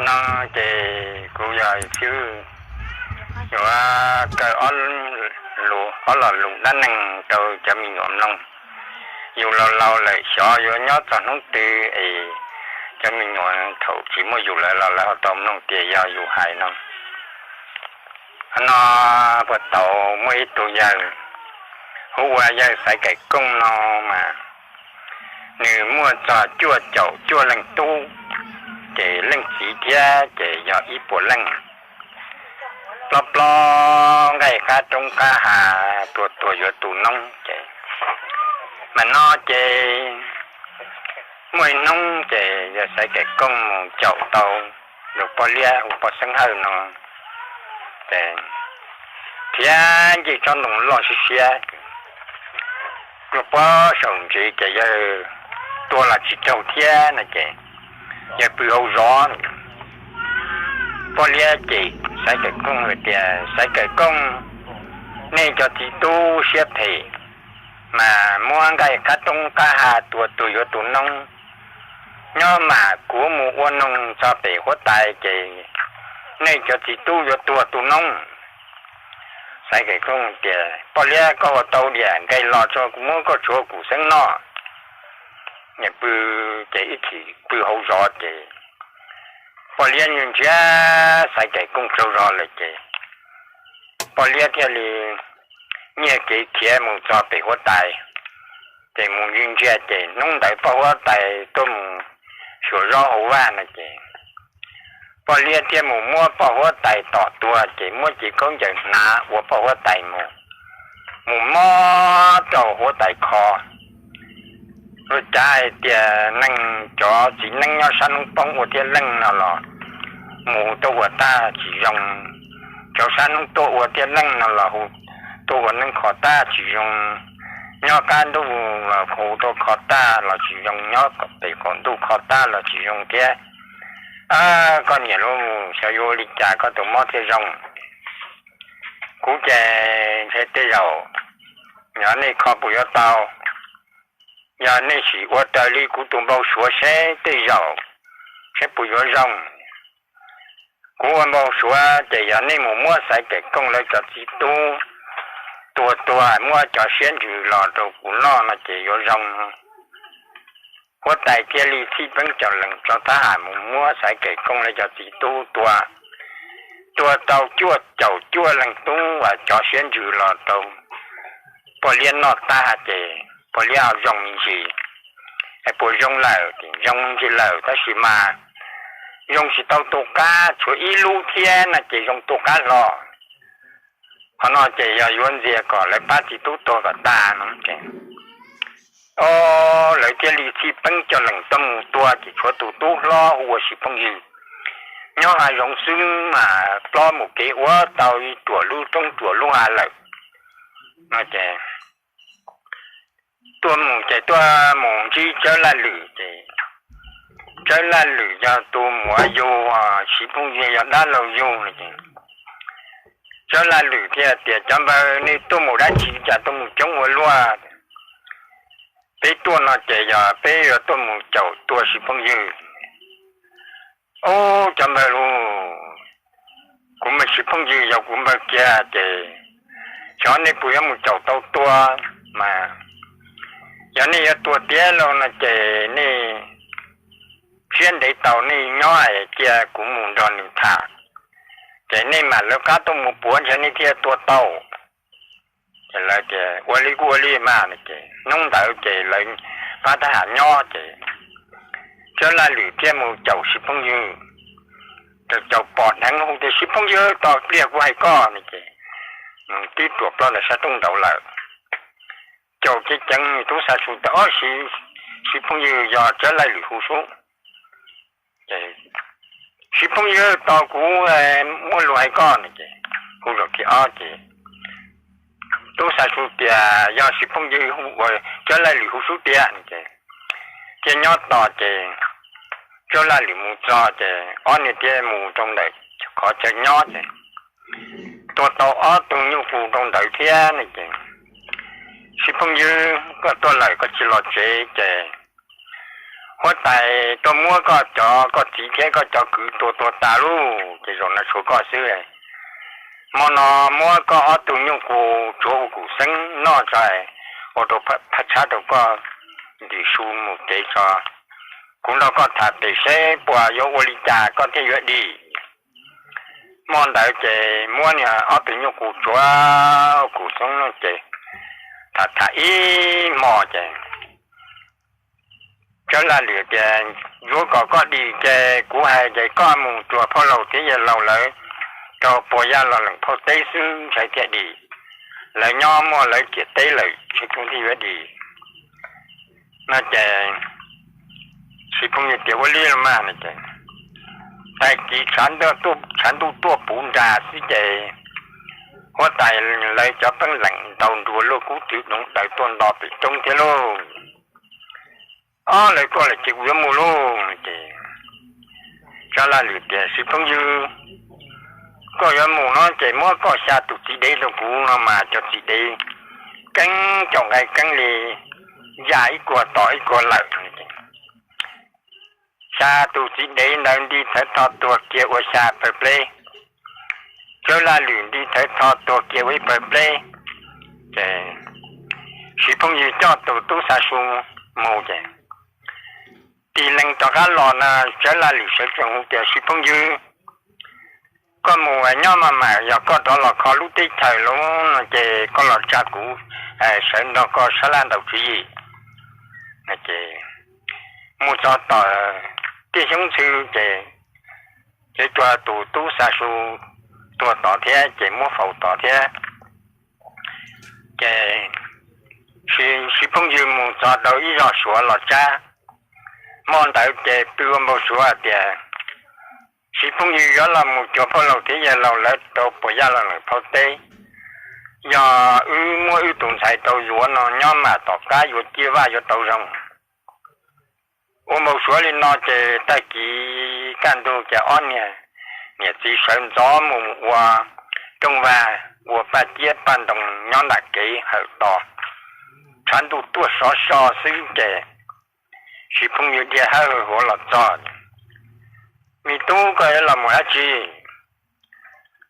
No ces kuv yog xib hwb yuav kaw ob lo lus dab neeg rau cov me nyuam mloog. Yus laus laus lawm xyov yuav nyob txog hnub twg es cov me nyuam thaum tsis muaj yus lawm los lawv ho tau mloog tias yog yus hais no. No puag thaum muaj ib tug yawg hu ua yawg Xaiv Kaim Kooj no mas nws muaj txog cuaj caum cuaj leej tub, ces leej txiv thiab ces yog ib puas leej. Plob plob nqaij qab roob qab hav, tua tuag yuav tu noob ces, mas no ces muaj ib hnub ces yawg Xaiv Kaim Kooj mus caum tau yus poj liab hu poj Xeeb Hawj no, ces thiab nce tsob ntoo loj siab siab, yus poj saum ntsev ces yawg tua los tsis raug thiab no ces yawg pw hauv zov. Poj liab ces Xaiv Kaim Kooj hais tias, Xaiv Kaim Kooj, nej cov txiv tub siab phem, mas muab nqaij qab roob qab hav tua tuag yuav tu noob, nyob mam kuv mus ua noog txog pem huab tais ces nej cov txiv tub yuav tuag tu noob. Xaiv Kaim Kooj tias, poj liab, koj ua tau diam, nqes los tso kuv muab koj tshuav kuv xeeb noj. Nws pw ces ib chim pw hauv zov ces poj liab ntsia Xaiv Kaim Kooj tsaug zog lawm ces poj liab thiaj li nyiag kev khiav mus txog pem huab tais, ces mus ntsia ntsia ces hnub ntawd poj huab tais tuaj mus xyuas zaub hauv vaj no ces poj liab thiaj mus muab poj huab tais tom tuag ces muab cev khaub ncaws hnav ua poj huab tais mus, mus mob rau huab tais kho. Ua cas hais tias neeg, cov txiv neeb nyob sab hnub poob ua tiag leej no los mus hu tuaj ua tag tsis zoo, cov sab hnub tuaj ua tiag leej no los hu tuaj ua neeb kho tag tsis zoo, nyob qab ntuj los hu tuaj kho tag los tsis zoo, nyob pem qaum ntuj kho tag los tsis zoo thiab. Koj niam lauj, xyov yuav ua li cas koj tus mob thiaj zoo. Kuv ces ntshe tej zaum, yog nej kho puas yuav tau, yog nej sim ua raws li kuv tus npau suav seb tej zaum, seb puas yuav zoo. Kuv ua npau suav ces yog nej mus muab Xaiv Kaim Kooj lawv cov txiv tub tua tuag muab cov siab ntsws los rau kuv noj no ces yuav zoo. Huab tais thiaj li txhij peeb caum lees tso thab ham mus muab Xaiv Kaim Kooj lawv cov txiv tub tua, tua tau cuaj caum cuaj leej tub uas cov siab ntsws los rau poj liab noj tag ces poj liab ho zoo me ntsis. Es puas zoo lawm? Zoo me ntsis lawm tab sis mas zoo tsis tau tu qab, tshuav ib lub thiab no ces zoo tu qab hlo. Qhov no ces yog yuav ntxias kom lawv pab txiv tub tuag kom tag no ces, o, lawv thiaj li txhij peeb caum lees tuaj mus tua ces tshuav tus tub hlob hu ua Siv Phooj Ywg nyob hav zoov xwb mas plob mus kev ua tau ib ruam lub roob ruam lub hav lawm no ces tuaj mus ces tuaj mus ntsib Tsawb Laj Lwm ces Tsawb Laj Lwm yog tus muam yug, Siv Phooj Ywg yog dab laug yug no ces Tsawb Laj Lwm thiaj tias, cov npawg, nej tuaj mus dab tsi cas tuaj mus coob ua luaj? Peb tuaj no ces yog peb yuav tuaj mus caum tua Siv Phooj Ywg. Ub, cov npawg lauj, kuv mas Siv Phooj Ywg yog kuv npawg kiag ces xyov nej puas yuav mus caum tau tua mas, yog nej yuav tua tiag lauj no ces nej siab ntev tau nej nyob hais cia kuv mus nrog nws tham, ces nej mam lawv qab tuaj mus puav ntshe nej thiaj tua tau. Ces lawv tias ua li kuj ua li mas no ces hnub ntawd ces lawv pab thab ham nyob ces Tsawb Laj Lwm thiaj mus caum Siv Phooj Ywg, caum caum pom dheev hu tias, Siv Phooj Ywg, tos pliag kuv hais koj no ces nws tib ruam plaub ntawm sab rooj nraud lawm. Caum ceev ceev tub xa su tias, ob, Siv Phooj Ywg, yog Tsawb Laj Lwm hu sub. Siv Phooj Ywg, tos kuv muaj lus hais koj no ces hu zaum thib ob ces tub xa su tias, yog Siv Phooj Ywg, Tsawb Laj Lwm hu sub tiag no ces thiaj nyob tos ces Tsawb Laj Lwm mus txog ces ob niag thiaj mus rau ntawm qhov chaw nyob ces tua tau ob tug nyuj qus rau ntawd thiab no ces, Siv Phooj Ywg, koj tuaj lawm koj tsis los tsev ces Huab tais tuaj muab koj cov, koj txiv thiab koj cov kwv tua tuag tas lauj, ces zaum no tshuav koj xwb. Hmo no muab koj ob tug nyuj qus tsuav ua kuv xeeb noj tso, ua rau phab tshab rau koj ntws su mus kev tso. Kuv nrog koj tham pem seb puas yuav ua li cas koj thiaj yuav dim. Hmo ntawd ces muab niag ob tug nyuj qus tsuav ua kuv xeeb noj ces tham tham ib hmo ces Tsawb Laj Lwm tias, yuav kom koj dim ces kuv hais ces koj mus cuag phauj laus thiab yawg laus lawv rau puas yaj los leem phauj teb xwb ntshai thiaj dim. Lawv nyob muaj lawv ciam teb lawm tsis tub thiaj yuav dim. No ces Siv Phooj Ywg tias ua li los mas no ces tag kis tshav ntuj tuaj puv nras xwb ces huab tais lawv cov peeb leem ntaus nruas luaj kub twm doov daws tuaj nto pem roob thiab lauj. Ob lawv koj lawm ces kuv yuav mus lauj no ces Tsawb Laj Lwm tias, Siv Phooj Ywg, koj yuav mus no ces muab koj xya tus txiv dev rau kuv no mas cov txiv dev keeb caum nqaij keeb li, ya ib kuag tom ib kuag lawm. Xya tus txiv dev ntawd nti thawv tho tuag kiag ua xya pawg pleb. Tsawb Laj Lwm nti thawv tho tuag kiag ua ib pawg pleb. Ces Siv Phooj Ywg coj tus tub xa su mus ces tig lees rov qab los na, Tsawb Laj Lwm sawv tsees hu tias, Siv Phooj Ywg, koj mus nyob maj mam, yog koj rov los kho lub teb chaws lawm no ces koj los tsa kuv sawv nrog koj sab laj ntaus tswv yim. Ces mus txog tom tiaj xyoob ntxhw ces, ces cua tus tub xa su tuag tod thiab ces muab faus tod thiab. Ces Siv Phooj Ywg mus txog rau ib zos Suav los tsab. Hmo ntawd ces pw ua npau suav tias Siv Phooj Ywg yuav los mus cuag phauj laus thiab yawg laus lawv rau puas yaj los leem phauj teb. Yog wb muab wb tus ntxhais rau yuav no nyob mam tom qab yuav ciaj vaj yuav tau zoo. Ua npau suav li no ces tag kis kaj ntug ces ob niag niam txiv sawv ntxov mus ua rooj vag, ua paj ciab paj ntoo nyob nram kev hawm tos. Tshav ntuj tuaj sov so xwb ces Siv Phooj Ywg dhia hawj huav los txog. Me tub, koj yuav los mus dab tsi?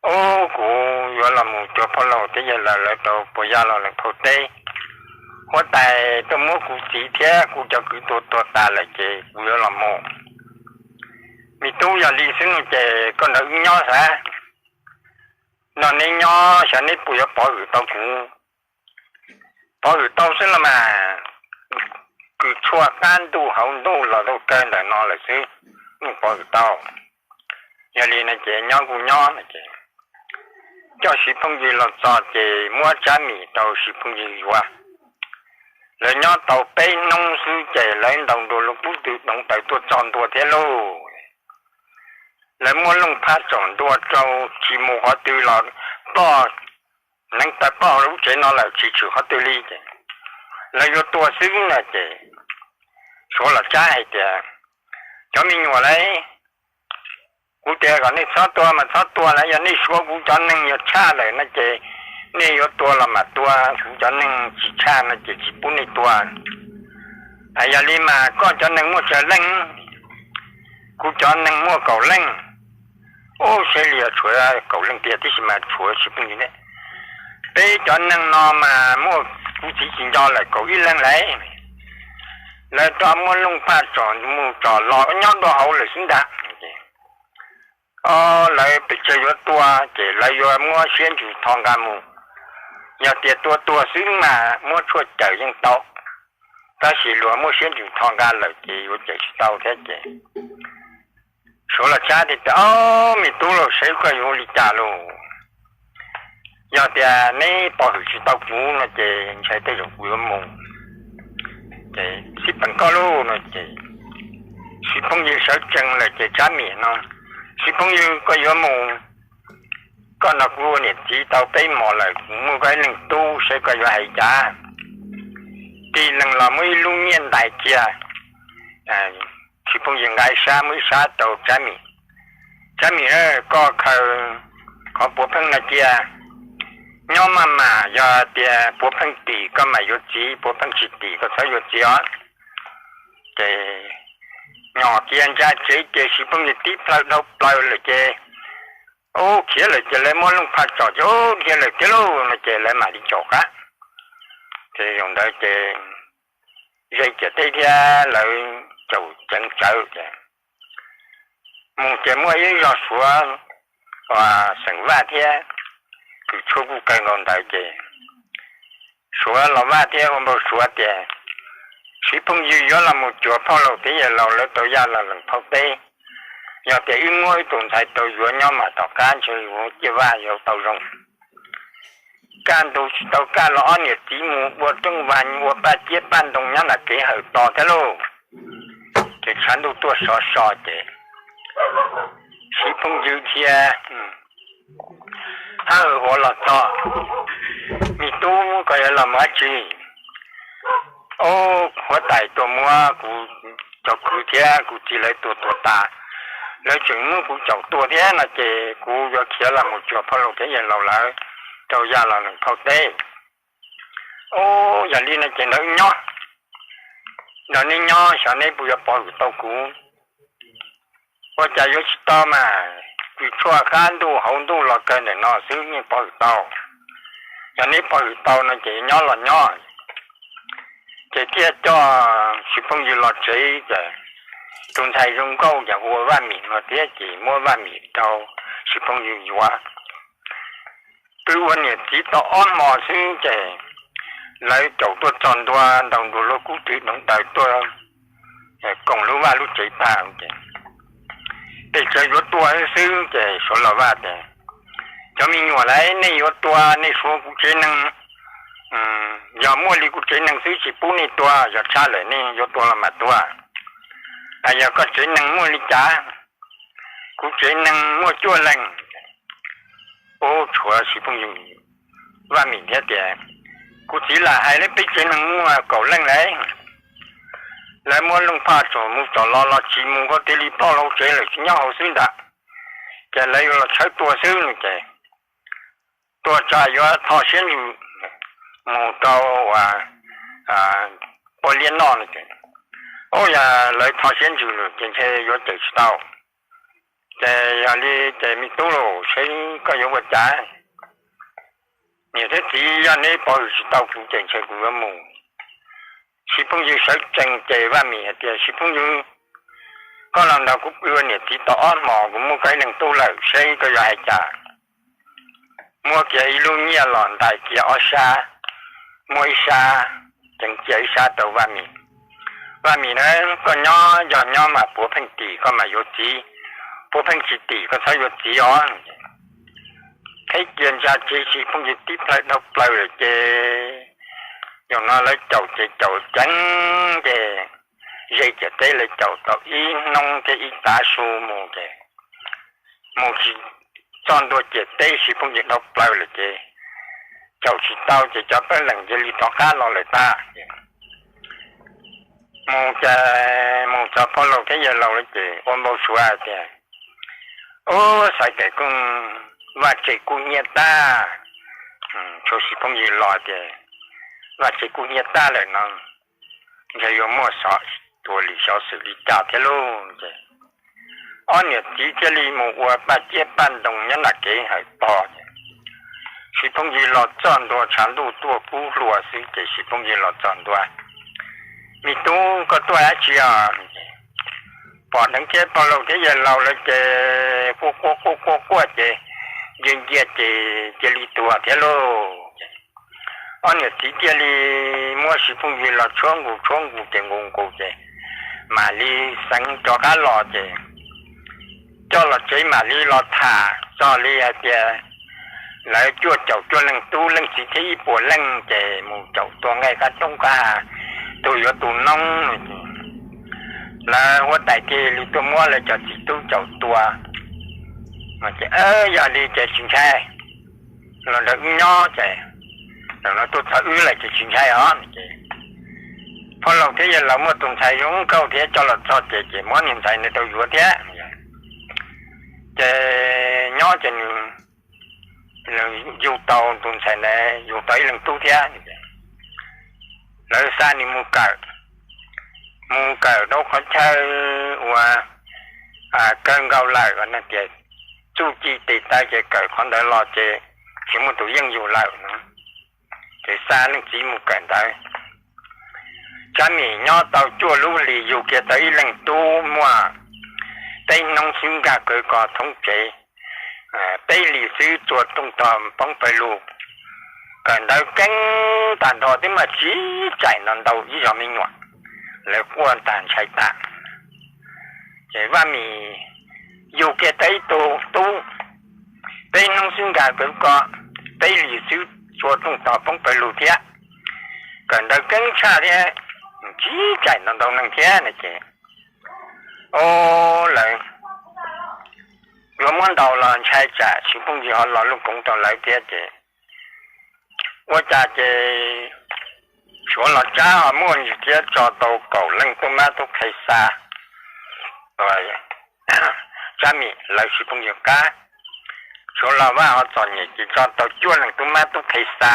Ub, kuv yuav los mus cuag phauj laus thiab yawg laus lawv rau puas yaj los leem phauj teb. Huab tais tuaj muab kuv txiv thiab kuv cov kwv tua tuag tas lawm ces kuv yuav los mus. Me tub, yog li xwb no ces koj nrog wb nyob xav, nrog neb nyob xyov neb puas yuav pov hwm tau kuv. Pov hwm tau xwb los mas, kws tshuaj qab ntuj hauv ntuj los tau kawg ntawm no lawm xwb, yeej pov hwm tau. Yog li no ces nyob kuj nyob no ces coj Siv Phooj Ywg los txog ces muab tsab mim rau Siv Phooj Ywg yuav. Lawv nyob tau peb hnub xwb ces lawv ntaus nruas lub kub twm doov daws tuaj txog ntua thiab lauj. Lawv muab looj phaj tsom ntua rau, tsis mus qhov twg los ploj, neev taw ploj hauv lub tsev no lawm tsis tshwm qhov twg li ces lawv yuav tua xwb na ces Suav los tsab hais tias, cov me nyuam lauj, kuv tias kom nej txhob tua mas txhob tua lawm, yog nej suav kuv cov neeg yuav tshaj lawm no ces nej yuav tua los mam tua, kuv cov neeg tsis tshaj no ces tsis pub nej tua. Yog li mas koj cov neeg muaj tsawg leej? Kuv cov neeg muaj kaum leej. Ub, saib li yog tshuav kaum leej tiag tib si mas tshuav tsis pheej li ne. Peb cov neeg no mas muaj kuv txiv tsis nco lawm kaum ib leeg lauj. Lawv tau muab looj phaj tsom mus tsom los nyob rau hauv lawm xwb ntag. Lawv pes tsawg yuav tua ces lawv yuav muab siab ntsws tho nqa mus. Yog tias tua tuag xwb mas muab tshuaj cawm yeej tau, tab sis luag muab siab ntsws tho nqa lawm ces yuav cawm tsis tau thiab ces Suav los tsab tias, ob, me tub lauj, saib koj yuav ua li cas lauj. Yog tias neb pov hwm tsis tau kuv no ces ntshai tej zaum kuv yuav mus, ces xij peem koj lauj no ces Siv Phooj Ywg sawv tsees lawm ces tsab mim no, Siv Phooj Ywg, koj yuav mus, koj nrog kuv ua niam txiv tau peb hmos lawm, kuv muaj koj ib leeg tub, saib koj yuav hais cas. Tig lees los muab ib lub nyiaj ntais cia, Siv Phooj Ywg nqa ib sab muab ib sab rau tsab mim. Tsab mim, koj khaws qhov puav pheej no cia, nyob maj mam, yog tias puav pheej tim koj mam yuav txiv, puav pheej tsis tim koj txhob yuav txiv os. Ces nyom cia ntsa tsev ces Siv Phooj Ywg tib plhaw dhau plaws lawm ces, ub, khiav lawm ces lawv muab Looj Phaj tsom ces, ub, dhia lawm tiag lauj no ces lawv mam li caum qab. Ces zaum ntawd ces ze ciam teb thiab lawv caum ceev tsawv ces mus ces muaj ib zos Suav uas xeem Vaj thiab, kws tshuaj kuj kawg nkaus ntawd ces Suav los Vaj thiab ua npau suav tias Siv Phooj Ywg yuav los mus cuag phauj laus thiab yawg laus lawv tau yaj los lees phauj teb. Yog tias wb muab wb tus ntxhais tau yuav nyob mas tom qab ntshe yuav ciaj vaj yuav tau zoo. Kaj ntug tsis tau kaj los ob niam txiv mus ua rooj vag ua paj ciab paj ntoo nyob nram kev hawm tos thiab lauj. Ces tshav ntuj tuaj sov so ces Siv Phooj Ywg thiab Hawj Huav los txog. Me tub, koj yuav los mus dab tsi? Ub, huab tais tuaj muab kuv cov kwv thiab kuv txiv lawv tua tuag tas, lawv tseem muab kuv caum tua thiab no ces kuv yuav khiav los mus cuag phauj laus thiab yawg laus lawv rau yaj los lees phauj teb. Ub, yog li no ces nrog wb nyob, nrog neb nyob xyov neb puas yuav pov hwm tau kuv. Ua cas yuav tsis tau mas, kws tshuaj qab ntuj hauv ntuj los kawg ntawm no xwb yeej pov hwm tau. Yog neb pov hwm tau no ces nyob los nyob. Ces thiaj coj Siv Phooj Ywg los tsev ces tus ntxhais zoo nkauj ces hu ua Vaj Mim no thiab ces muab Vaj Mim rau Siv Phooj Ywg yuav. Pw ua niam txiv tau ob hmo xwb ces lawv caum tuaj txog ntua ntaus nruas luag kub twg doov daws tuaj koom lub vaj lub tsev tag ces pes tsawg yuav tua xwb ces Suav los Vaj tias, cov me nyuam lauj, nej yuav tua nej suav kuv tsev neeg, yog muaj li kuv tsev neeg xwb tsis pub nej tua, yog tshaj lawm nej yuav tua los mam tua. Yog koj tsev neeg muaj li cas? Kuv tsev neeg muaj cuaj leeg. Ub, tshuav Siv Phooj Ywg, Vaj Mim thiab tias, kuv txiv lam hais lawv peb tsev neeg muaj kaum leej lauj. Lawv muab Looj Phaj tsom mus tsom los los tsis mus, koj tias li phauj laus tsev lawm tsis nyob hauv xwb ntag, ces lawv yuav los tshawb tua xwb no ces tua tso yuav tho siab ntsws mus rau ua poj liab noj no ces, ub, yog lawv tho siab ntsws lawm ces ntshe yuav cawm tsis tau. Ces yog li ces me tub los seb koj yuav ua cas? Niam thiab txiv, yog neb pov hwm tsis tau kuv ces ntshe kuv yuav mus. Siv Phooj Ywg sawv tsees ces Vaj Mim hais tias, Siv Phooj Ywg, koj los nrog kuv pw ua niam txiv tau ob hmos, kuv muaj koj ib leeg tub lawm, seb koj yuav hais cas. Muab kiag ib lub nyiaj los ntais kiag ob sab, muab ib sab, ceev cia ib sab rau Vaj Mim. Vaj Mim na, koj nyob yog nyob mas puav pheej tim koj mas yuav txiv, puav pheej tsis tim koj txhob yuav txiv os. Qhib cia ntsa tsev, Siv Phooj Ywg tib plhaw dhau plaws lawm ces zaum no lawv caum ces caum ceev ces ze ciam teb lawv caum tau ib hnub thiab ib tav su mus ces mus tsis txog ntua ciam teb, Siv Phooj Ywg dhau plaws lawm ces caum tsis tau ces cov peb leeg cia li rov qab los lawm tag. Mus ces mus txog phauj laus thiab yawg laus lawv ces ua npau suav hais tias, ub, xaiv kawm kooj, vaj tse kuj hnyiab tag. Tshuav Siv Phooj Ywg los tias, vaj tse kuj hnyiab tag lawm no, ntshe yuav muaj xov tuag li xov xwm li cas thiab lauj. Ces ob niam txiv thiaj li mus ua paj ciab paj ntoo nyob nram kev hawm tos. Siv Phooj Ywg los txog ntua, tshav ntuj tuaj kub hlua xwb ces Siv Phooj Ywg los txog ntua, me tub, koj tuaj dab tsi os? Pom dheev thiab phauj laus thiab yawg laus lawv ces quaj quaj quaj quaj quaj ces ncia ncia ces cia li tuag thiab lauj. Ob niam txiv thiaj li muab Siv Phooj Ywg los tshuab nqus tshuab nqus ces nqus nqus ces mam li xeev rov qab los ces coj los tsev mam li los tham txog li hais tias lawv cuaj caum cuaj leej tub leej txiv thiab ib puas leej ces mus caum tua nqaij qab roob qab hav, tus yuav tus noob no ces lawv huab tais thiaj li tuaj muab lawv cov txiv tub caum tua. Ces yog li ces tsis ntshai, los nrog wb nyob ces, no tuaj txog wb lawm ces tsis ntshai os. Ces phauj laus thiab yawg laus muaj tus ntxhais zoo nkauj thiab coj los txog ces, ces muab niag ntxhais ntawd rau yuav thiab. Ces nyob ces nws yug tau tus ntxhais ntawd, yug tau ib leeg tub thiab. Lawv xa nws mus kawm, mus kawm rau qhov chaw uas kawg nkaus lawm no tias txuj ci tes taw ces kawm qhov ntawd los ces tsis muaj tus yeej yus lawm no, ces xa leej txiv mus kawm ntawv. Tsab Mim nyob tau cuaj lub hlis yug kiag tau ib leeg tub muaj peb hnub xwb nkag kawg kos thoob tsev, peb hlis xwb txua rooj tog poob pawg lug. Kawm ntawv keeb tag nrho twb muaj tsis txaim no ntau ib zog me nyuam, lawv quaj tag ntshai tag. Ces Vaj Mim yug kiag tau ib tug tub, peb hnub xwb nkag kawg kos, peb hlis xwb txua rooj tog poob pawg lug thiab. Kawm ntawv keeb tshaj thiab, tsis txaim no ntau neeg thiab no ces, o, lawv yuav muab ntaus los ntshai tsam tsis phooj ywg ho los lub koov rau lawv thiab ces ua cas ces Suav Los Tsab ho muaj ntsis thiab tso tau kaum leej tub mab tub qhe xa Tsab Mim lawv tsis phooj ywg qab. Suav Los Vaj ho txom nyem ces tso tau cuaj leej tub mab tub qhe xa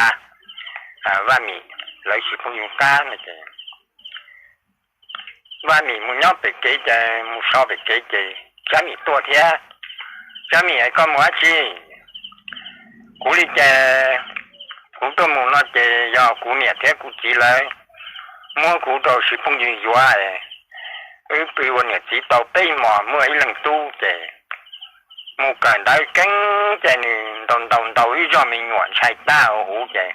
Vaj Mim lawv tsis phooj ywg qab no ces Vaj Mim mus nyob pem kev ces mus so pem kev ces Tsab Mim tuaj thiab. Tsab Mim, koj mus dab tsi? Kuv li ces kuv tuaj mus no ces yog kuv niam thiab kuv txiv lawv muab kuv rau tsis phooj ywg yuav. Wb pw ua niam txiv tau peb hmos muaj ib leeg tub ces mus kawm ntawv keeb ces nws ntaus ntaus ntaus ib zog me nyuam ntshai tag huv huv ces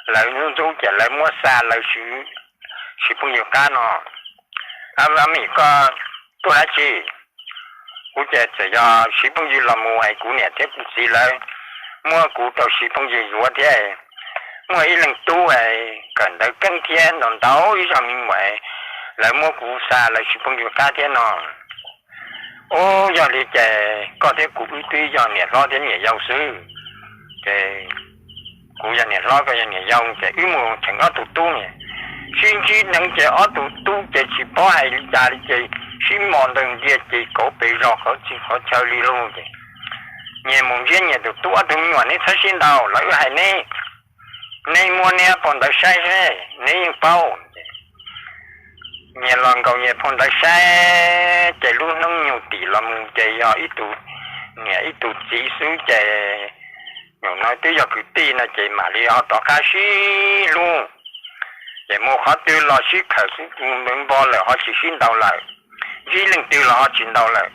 lawv ntxub ntxub ces lawv muab xa lawv tsis phooj ywg qab no. Vaj Mim, koj tuaj dab tsi? Kuv ces txawm yog tsis phooj ywg los mus es kuv niam thiab kuv txiv lawv muab kuv rau tsis phooj ywg yuav thiab, muaj ib leeg tub kawm ntawv keeb thiab ntaus ntaus ib zog me nyuam, lawv muab kuv xa lawv tsis phooj ywg qab thiab no. Ub, yog li ces koj thiab kuv wb twb yog niam hlob thiab niam yau xwb. Ces kuv yog niam hlob koj yog niam yau ces wb mus cheem ob tug tub ne. Sib ntsib neev ces ob tug tub ces tsis paub hais li cas li ces sib mos ntawd ntiag ces kauv pes zog qhov txhia qhov chaw li lauj. Ces nyias mus ntsib nyias tus tub, ob tug me nyuam neb txhob sib ntaus los wb hais neb, neb muab neb phau ntawv saib seb neb yeej paub. Nyias los nkaus nyias phau ntawv saib ces lub hnub nyoog tim los mus ces yog ib tug niam ib tug txiv xwb ces nyuam no twb yog kwv tij no ces mam li ho rov qab sib hlub. Ces mus qhov twg los sib khawm xwb, npau npau lawm ho tsis sib ntaus lawm, ntsib leej twg los ho tsis ntaus lawm.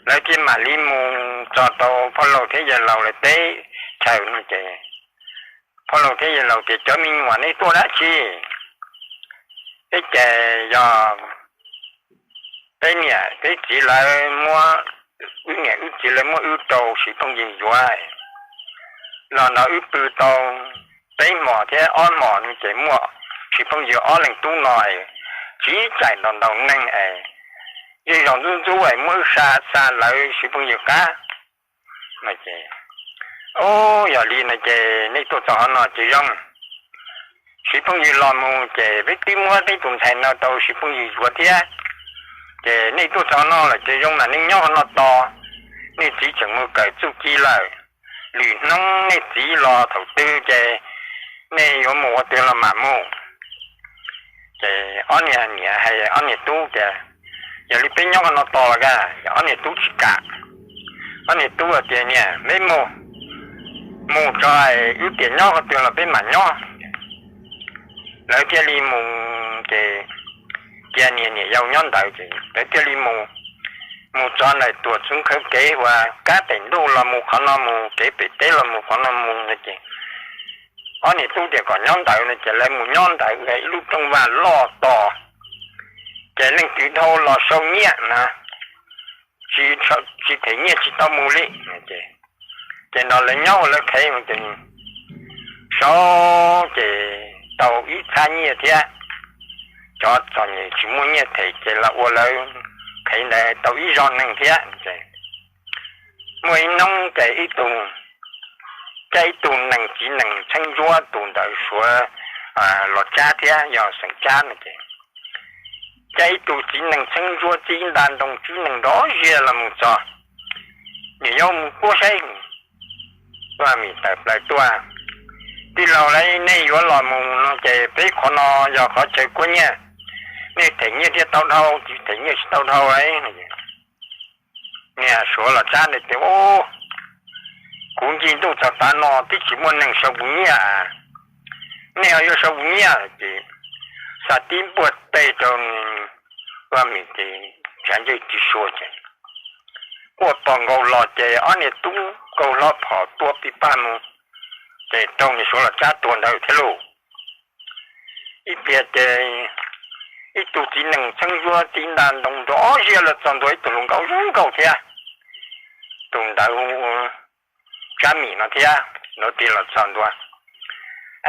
Lawv thiaj mam li mus txog rau phauj laus thiab yawg laus lawv teb chaws no ces phauj laus thiab yawg laus tias, cov me nyuam neb tuaj dab tsi? Peb ces yog peb niam peb txiv lawv muab, wb niam wb txiv lawv muab wb rau tsis phooj ywg yuav los no wb pw tau peb hmos thiab ob hmos no ces muaj tsis phooj ywg ob leeg tub no es tsis txaim ntaus ntaus neeg es zej zos ntxub ntxub es muab wb xa xa lawv tsis phooj ywg qab no ces, o, yog li no ces nej tuaj txog qhov no ces zoo. Tsis phooj ywg los mus ces peb twb muab peb tus ntxhais no rau tsis phooj ywg yuav thiab. Ces nej tuaj txog qhov no lawm ces zoo mas nej nyob qhov no tos, nej txiv tseem mus kawm txuj ci lawm. Lwm hnub nej txiv los thaum twg ces nej yuav mus ua twg los mam mus. Ces ob niag niam hais ob niag tub tias, yog li peb nyob qhov no tos los ka. Ob niag tub tsis kam. Ob niag tub tias, niam, peb mus, mus tso, wb tias nyob qhov twg los peb mam nyob. Lawv thiaj li mus ces cia niam niam yau nyob ntawd ces lawv thiaj li mus. Mus txog ntawm Tuam Txwv Khawv kev uas kab pem ntuj los mus qhov no mus, kev pem teb los mus qhov no mus no ces ob niag tub tias kom nyob ntawd no ces lawv mus nyob ntawd ib lub rooj vag loj tos. Ces leej twg dhau los sau nyiaj na, tsis them nyiaj tsis tau mus li. Ces no lawv nyob ua lawv qhev ces sau ces tau ib txhab nyiaj thiab. Cov txom nyem tsis muaj nyiaj them ces los ua lawv qhev ntawd tau ib zog neeg thiab. Muaj ib hnub ces ib tug, caij ib tug nees txiv nees txheeb ntsuab, tus ntawd Suav Los Tsab thiab yog xeem Tsab no ces, caij ib tug txiv nees txheeb ntsuab txib nta ntoo txwb nees nrov ziag los mus txog. Niam yau mus kuab saib, tuaj mis tawm plaws tuaj, tij laug, nej yuav los mus no ces peb qhov no yog qhov chaw kuab nyiaj. Nej them nyiaj thiaj tau dhau, tsis them nyiaj tsis tau dhau. Niag Suav Los Tsab ntawd tias, Kuv nce ntuj txog tav no twb tsis muaj neeg sau kuv nyiaj, nej ho yuav sau kuv nyiaj. Ces xa tib npuaj teg rau Vaj Mim ces tsav ntsej tsis sua ces quaj pog nkaus los ces ob niag tub nkaus hlo phom tua pij paj mus, ces raug niag Suav Los Tsab tua ntawd thiab lauj. Ib pliag ces ib tug txiv nees txheeb yuav txiv nta ntoo nrov zia los txog ntua ib tug hluas nkauj zoo nkauj thiab, tus ntawd hu Tsab Mim no thiab, nrov ris los txog ntua.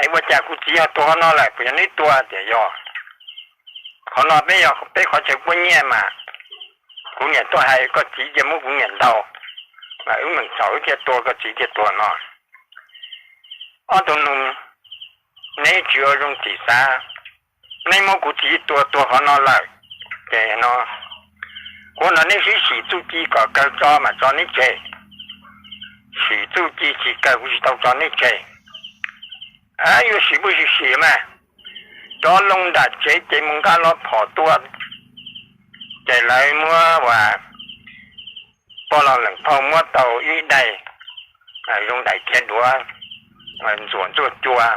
Es ua cas kuv txiv yog tua qhov no lawm, puas yog neb tua? Tias yog, qhov no peb yog peb qhov chaw puab nyiaj mas, kuv niam tuaj hais koj txiv cia muab kuv niam ntaus, mas wb meem txhaum wb thiaj tua koj txiv thiaj tua no. Ob tug nus, neb tsis ua zoo txim xav, neb muab kuv txiv tua tua qhov no lawm, ces no kuv nrog neb sib sim txuj ci kom kawg tso mas tso neb tseg, sim txuj ci tsis kawg kuv tsis tau tso neb tseg. Yuav sim puas sim sim mas, rov loo nram tsev ces mus nqa lo phom tua, ces lawv muab ua pog los leem phauj muab tau ib daim zoo daim kiag duav ntxuam ntxuaj cua,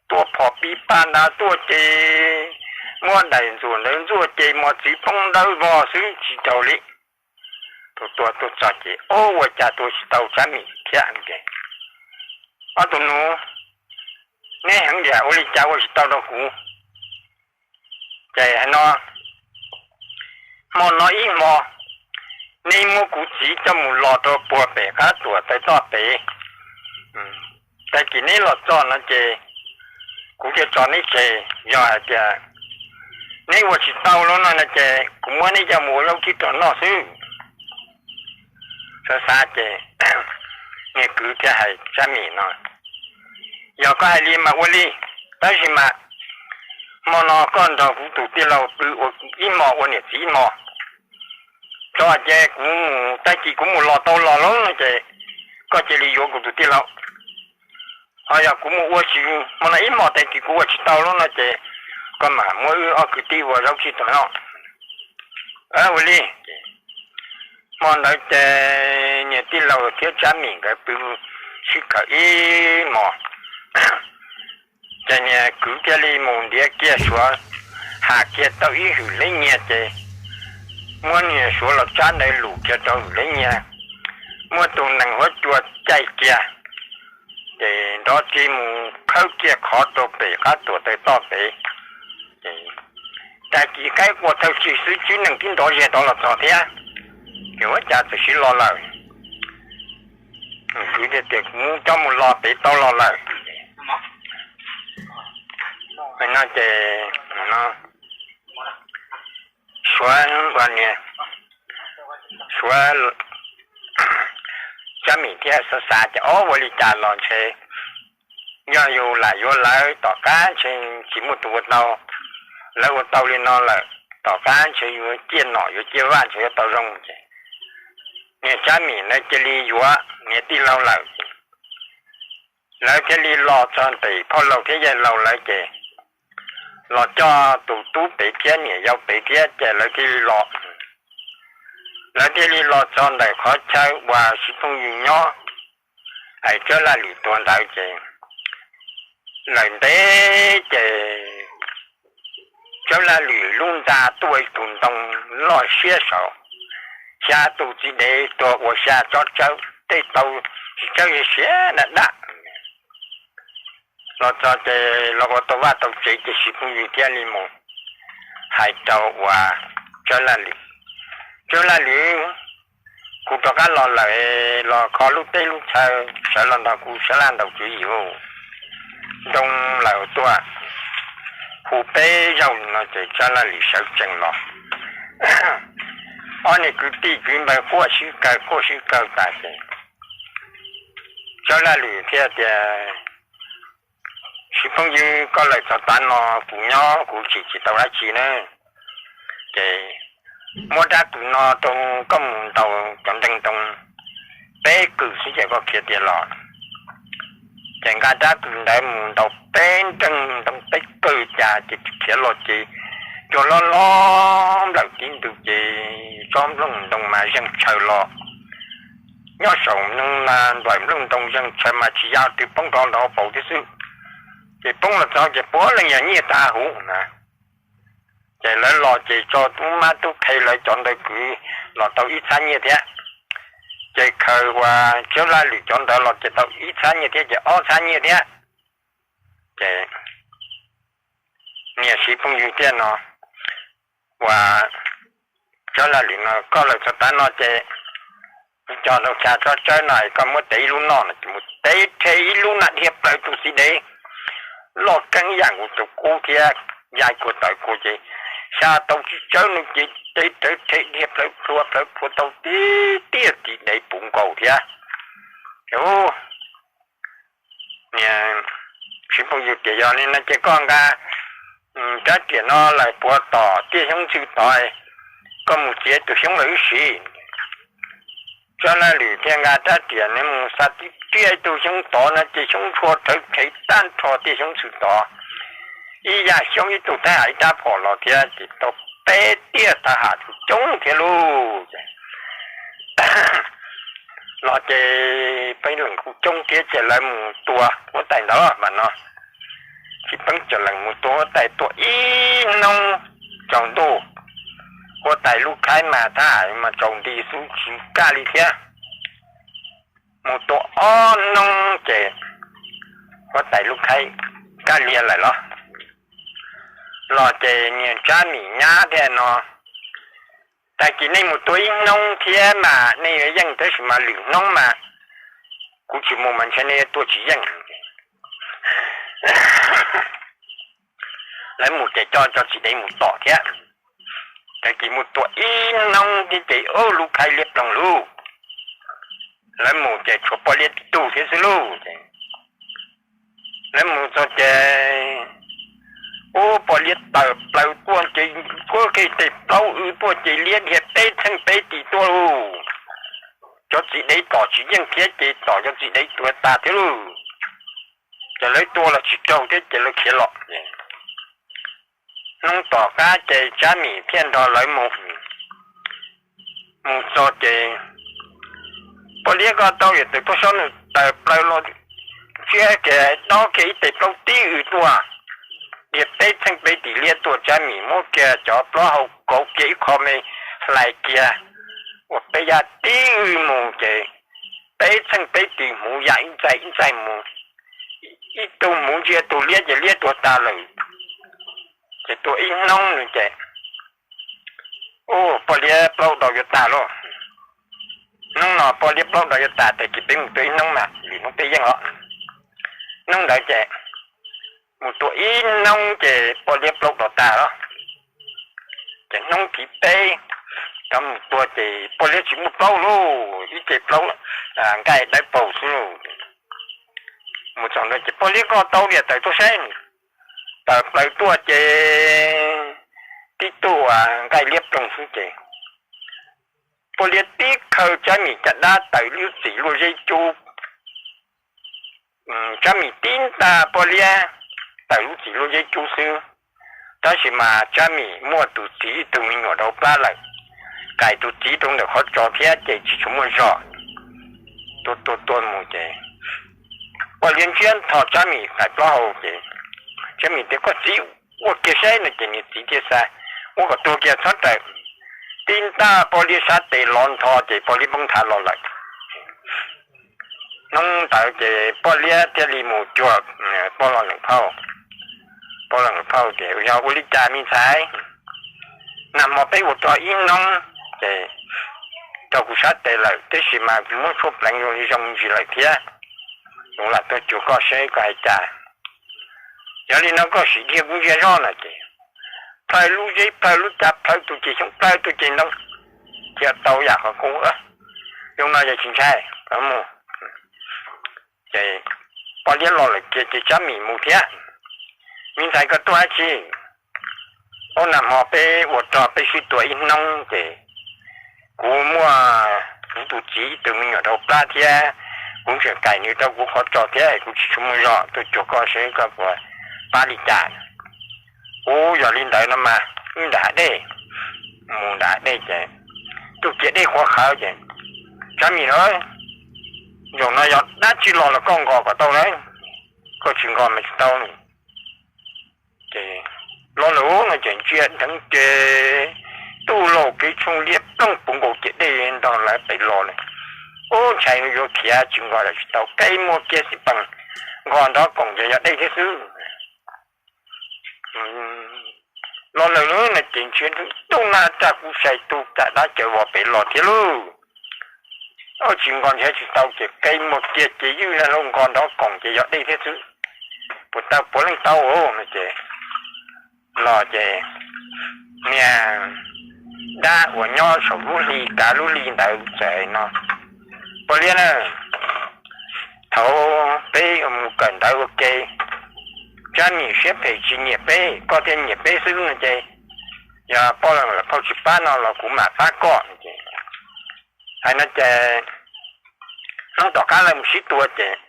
tua phom pib paj ntav tuaj ces muab daim ntxuam ntawd ntxuaj ces mos txwv poob ntawd vog xwb tsis raug li. Tus tua tuaj txog ces, Ob, ua cas tua tsis tau Tsab Mim thiab? Ces ob tug nus, neb heev tiag ua li cas ua tsis tau rau kuv? Ces hais no, hmo no ib hmo neb muab kuv txiv coj mus los rau puag pem qab tuam taw toj pem, tag kis neb los txog no ces kuv thiaj tso neb tseg. Yog hais tias neb ua tsis tau lawm no no ces kuv muab neb coj mus ua zaub tib rog noj xwb. Xav xav ces niag kwv thiaj hais Tsab Mim no, Yog koj hais li mas ua li, tab sis mas hmo no koj nrog kuv tus tij laug pw ua ib hmo ua niam txiv ib hmo, tso ces kuv mus tag kis kuv mus los tau los lawm no ces koj cia li yuav kuv tus tij laug. Ho yog kuv mus ua tsis, hmo no ib hmo tag kis kuv ua tsis tau lawm no ces koj mam muab wb ob kwv tij ua zaub tib rog noj. Ua li. Hmo ntawd ces niag tij laug thiab Tsab Mim nkawd pw sib khawm ib hmos, ces niag kwv thiaj li mus ntiav kiag Suav, has kiag tau ib hwm hleb nyiaj ces muab niag Suav Los Tsab ntawd lum kiag rau hwm hleb nyiaj, muab tus nees huab cua caij kiag, ces nrov ris mus khawb kiag qhov rau pem qab tuam taw toj pem. Ces tag kis qaib qua thawj tswg xwb tswb nees tib nrov zes tod los txog thiab, ces ua cas txawm sib los lawm. Kwv tias, Kuv coj mus los pem tau los lawm no ces, no, Suav, Suav, Tsab Mim thiaj xav xav ces, Ob, ua li cas los ntshe yog yus lam yuav lawv tom qab ntshe tsis muaj tus ua tau, lawv ua tau li no lawm tom qab ntshe yuav ciaj nom yuav ciaj vaj ntshe yuav tau zoo. Ces niag Tsab Mim ntawd cia li yuav niag tij laug lawm. Lawv thiaj li los txog pem phauj laus thiab yawg laus lawv ces los coj tus tub pem thiab niam yau pem thiab ces lawv thiaj li los. Lawv thiaj li los txog ntawm qhov chaw uas Siv Phooj Ywg nyob, es Tsawb Laj Lwm tuag ntawd ces lawm ntev ces Tsawb Laj Lwm lub ntxa tuaj ib tug ntoo loj siab saud, xya tus txiv dev tuag ua xya tsob tsawb tej tau txiv tsawb siav daj daj. Los txog ces los ua tau vaj tau tsev ces Siv Phooj Ywg thiaj li mus hais rau uas Tsawb Laj Lwm, Tsawb Laj Lwm, kuv rov qab los lawm, los kho lub teb lub chaw, sawv los nrog kuv sawv laj ntaus tswv yim ntoo lawm tuaj, hu peb zaug no ces Tsawb Laj Lwm sawv tsees los. Ob niag kwv tij kwv npawg quaj sib kawg quaj sib kawg tas ces Tsawb Laj Lwm thiaj tias, Siv Phooj Ywg, koj lawm txog tav no kuv nyob kuv tsim tsis tau dab tsi na, ces muab rab kws no rau koj mus ntaus cov nreeg ntoo peb kws xwb ces koj khiav tiag los. Ces nqa rab kws ntawd mus ntaus peb nreeg ntoo peb kws cas ces khiav los ces cua loj loj nplawm tib ntug ces tsob nplooj ntoo mas zeeg tshaw los. Nyob saum nplooj, nplawm nplooj ntoo zeeg tshaw mas tsis yog twg poob rov nrov paus thiab xwb. Ces poob los txog ces puav leej yog nyiaj tag huv na. Ces lawv los ces tso tub mab tub qhe lawv cov ntawd kwv los tau ib txhab nyiaj thiab. Ces khaws uas Tsaub Laj Lwm cov ntawd los ces tau ib txhab nyiaj thiab ces ob txhab nyiaj thiab. Ces niam Siv Phooj Ywg thiaj no uas Tsaub Laj Lwm no, koj lawm txog tav no ces cog rau xya tsob tsawb no es koj muab tev ib lub noj no ces mus tev rhe ib lub na dhia plaws tus txiv dev loj keeb yam nkaus tus kub thiab ya kua tawv kua ces xya tau tsis tsawb no ces tev rawv rhe dhia plawv plhuav plawv plhuav tau tib tiaj txiv dev puv nkaus thiab. Niam Siv Phooj Ywg tias yog li no ces koj nqa rab riam no lawm puag tom tiaj xyoob ntxhw tod, koj mus txiav tus xyoob lawm wb siv. Tsaub Laj Lwm thiaj nqa rab riam no mus xa tib riam ib tug xyoob tod no ces xyoob ntshua rhawv rhe tag nrho tiaj xyoob ntxhw tod. Ib yam xyoob ib tug thab ham ib rab phom los thiab ces tau peb tiaj thab ham coob thiab lauj. Los ces peb leeg kuj coob thiab ces lawv mus tua huab tais ntawd mas no, tsis peb tsev leej mus tua huab tais tua ib hnub tsaus ntuj, huab tais lub khaib mas thab ham mas tsaus nti xwb tsis kaj li thiab. Mus tua ob hnub ces huab tais lub khaib kaj lias lawm los. Los ces niag Tsab Mim nyab thiaj no, tag kis nej mus tua ib hnub thiab mas nej yuav yeej, tab sis mas lwm hnub mas kuv tsis mus mas ntshe nej yuav tua tsis yeej. Lawv mus ces coj cov txiv dev mus tom thiab. Tag kis mus tua ib hnub thiab ces ub lub khaib liab ploog lauj. Lawv mus ces tshuav poj liab tib tug thiab xwb lauj. Lawv mus txog ces ub poj liab tawm plaws tuaj ces kuj kev tes plaub w tuaj ces liab dhia peb txheej peb tis tuaj lauj. Cov txiv dev tom tsis yeej thiab ces tom cov txiv dev tuag tas thiab lauj. Ces lawv tua los tsis raug thiab ces lawv khiav los. Hnub tom qab ces Tsab Mim thiaj nrog lawv mus. Mus txog ces poj liab ko tau yam tawm tuaj saib nws tawm plaws los tsiab kiag dob kiag ib tes plaub tib w tuaj, dhia peb txheej peb tis liab tuaj. Tsab Mim muab kiag cov plaub hau kauv kiag ib qho me hlais kiag ua peb yam tib w mus ces peb txheej peb tis hmuv yam ib ntxaig ib ntxaig mus, ib tug hmuv ntsia tus liab ces liab tuag tas lawm. Ces tua ib hnub no ces ub poj liab plaub do yuav tag lauj. Hnub no poj liab plaub do yuav tag, tag kis peb mus tua ib hnub mas lwm hnub peb yeej os. Hnub ntawd ces mus tua ib hnub ces poj liab plaub do tag lawm. Ces hnub thib peb rov mus tua ces poj liab tsis muaj plaub lauj, ib ce plaub nqaij dawb paug xwb lauj. Mus txog ntawd ces poj liab ko tau yam tawm tuaj saib, tawm plaws tuaj ces tib tug nqaij liab ploog xwb ces poj liab tib khaws Tsab Mim caj dab tawm lub txim luaj zeb cub. Tsab Mim tib ntaj poj liab tawm lub txim luaj zeb cub xwb, tab sis mas Tsab Mim muaj tus txiv ib tug me nyuam rau plab lawm, kaim tus txiv rau ntawm qhov tsos thiab ces tsis tshua muaj zog. Tua tua tua mus ces poj liab ntsiab ntho Tsab Mim qaim plaub hau ces Tsab Mim tias koj txiv ua kiag saib no ces nws txiv thiaj xa, ua kom tuag kiag txhob raws. Tib ntaj poj liab sab tes lov ntho ces poj liab poob nthav los lawm. Hnub ntawd ces poj liab thiaj li mus cuag poj los leem phauj. Poj los leem phauj tias yog ua li cas me ntxhais, nag hmo peb ua rog ib hnub ces raug kuv sab tes lawm, tab sis mas kuv muab tshuaj pleev zoo li zoo ntsis lawm thiab, kuv lam tuaj cuag koj seb koj hais cas. Yog li no koj sim dhia kuv ntsia zog no ces plhaw lub zeb plhaw lub cav plhaw tus ces xyoob plhaw tus ces ntoo, thiaj tau yam qhov kuv zoo no yog tsis ntshai mus. Ces poj liab los lawm kiag ces Tsab Mim mus thiab. Me ntxhais koj tuaj dab tsi? Ub nag hmo peb ua rog peb sib tua ib hnub ces kuv muaj kuv tus txiv ib tug me nyuam rau plab thiab, kuv tseem kaim nws rau kuv qhov tsos thiab kuv tsis tshua muaj zog, tuaj cuag koj seb koj puas pab li cas. Ua yog li ntawd no mas wb nram hav dej, mus nram hav dej ces tus ciam dej qhuav qhawv ces, Tsab Mim lauj, zaum no yog dab tsi los los koj nqos kom tau na, koj tsis nqos mas tsis tau. Ces lo lus no ces ntsia dheev ces tub laug kev tshooj liab ploog puv nkaus ciam dej nrog lawv pem los lawm. Ub, ntshai yuav khiav tsis nqos los tsis tau, kev muaj kiag xib pees nqos nrov koom ces yog dej thiab xwb. Lo lus no ces ntsia tub na, raj kuv sai tu caj dab cawv vos pem los thiab lauj. Ub, tsis nqos nrhiav tsis tau ces kev muaj kiag ces ywj na, lauj, nqos nrov koom ces yog dej thiab xwb. Puas tau, puav leej tau no ces los ces niag dab uas nyob saum lub hli kav lub hli ntawd txawm no, Pog Liab na, thaum peb mus kawm ntawv ua ke, Tsab Mim siab phem tsis nyiam peb, koj thiaj nyiam peb xwb no ces yog poj phauj tsis pab no los kuv mam pab koj no ces, hais no ces hnub tom qab lawv mus sib tua ces,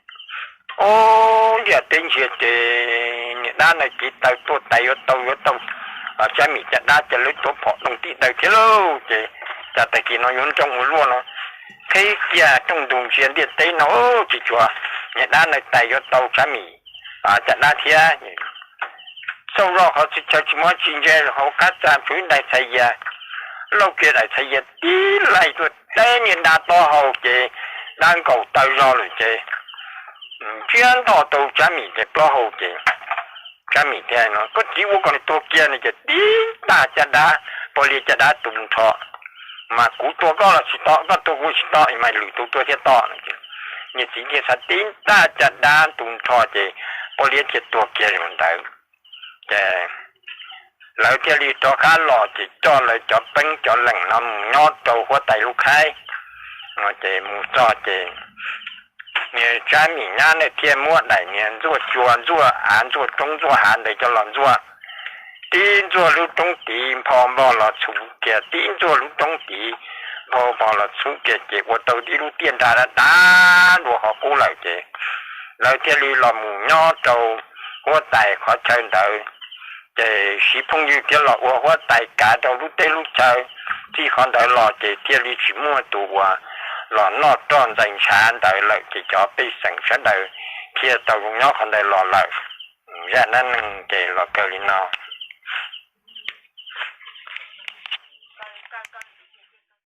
ub, yam teb ntsia ces niag dab no cev taw tuaj tais yuav tau yuav tau Tsab Mim caj dab, ces lawv tuav phom doog tib daws thiab lauj. Ces cas tag kis no yuav nroo ua luaj no, qhib kiag rooj ntug ntsia ntiaj teb no tsis cuag niag dab no tais yuav tau Tsab Mim caj dab thiab. Xauj zog qhov txhia chaw tsis muaj tsis ntse, hauv qab txaj tshuav ib daim txhais yas, lauj kiag daim txhais yas tib laim tuaj teb niag dab plaub hau ces dab nkaus taw zog lawm ces ntsiab nto tau Tsab Mim ces plaub hau ces Tsab Mim tias, koj txiv ua kom nws tuag kiag no ces tib ntaj caj dab, Pog Liab caj dab tu nrho, mas kuv tua koj los tsis tom, koj tua kuv tsis tom, mas lwm tus tua thiaj tom no ces niag txiv thiaj xa tib ntaj caj dab tu nrho ces Pog Liab thiaj tuag kiag li ntawd. Ces lawv thiaj li rov qab los ces coj lawv cov peeb cov leem no mus nyob rau huab tais lub khaib. Ces mus txog ces niag Tsab Mim nyab ntawd thiaj muab daim niag ntxuaj cua ntxuaj av ntxuaj roob ntxuaj hav ntawd coj los ntxuaj. Tib ntxuaj lub roob tid npho npog los txhuv kiag, tib ntxuaj lub roob tid npho npog los txhuv kiag ces ua tau ib lub tiaj nra dav dav dua qhov qub lawm ces lawv thiaj li los mus nyob rau huab tais qhov chaw ntawd. Ces siv phooj ywg thiab los ua huab tais kav rau lub teb lub chaw. Txij qhov ntawd los ces thiaj li tsis muaj tus uas los noj roj ntxais ntshav ntawd lawm ces cov pej xeem sawv daws thiaj tau zoo nyob qhov ntawd los lawm. Zaj dab neeg ces los kawg li no.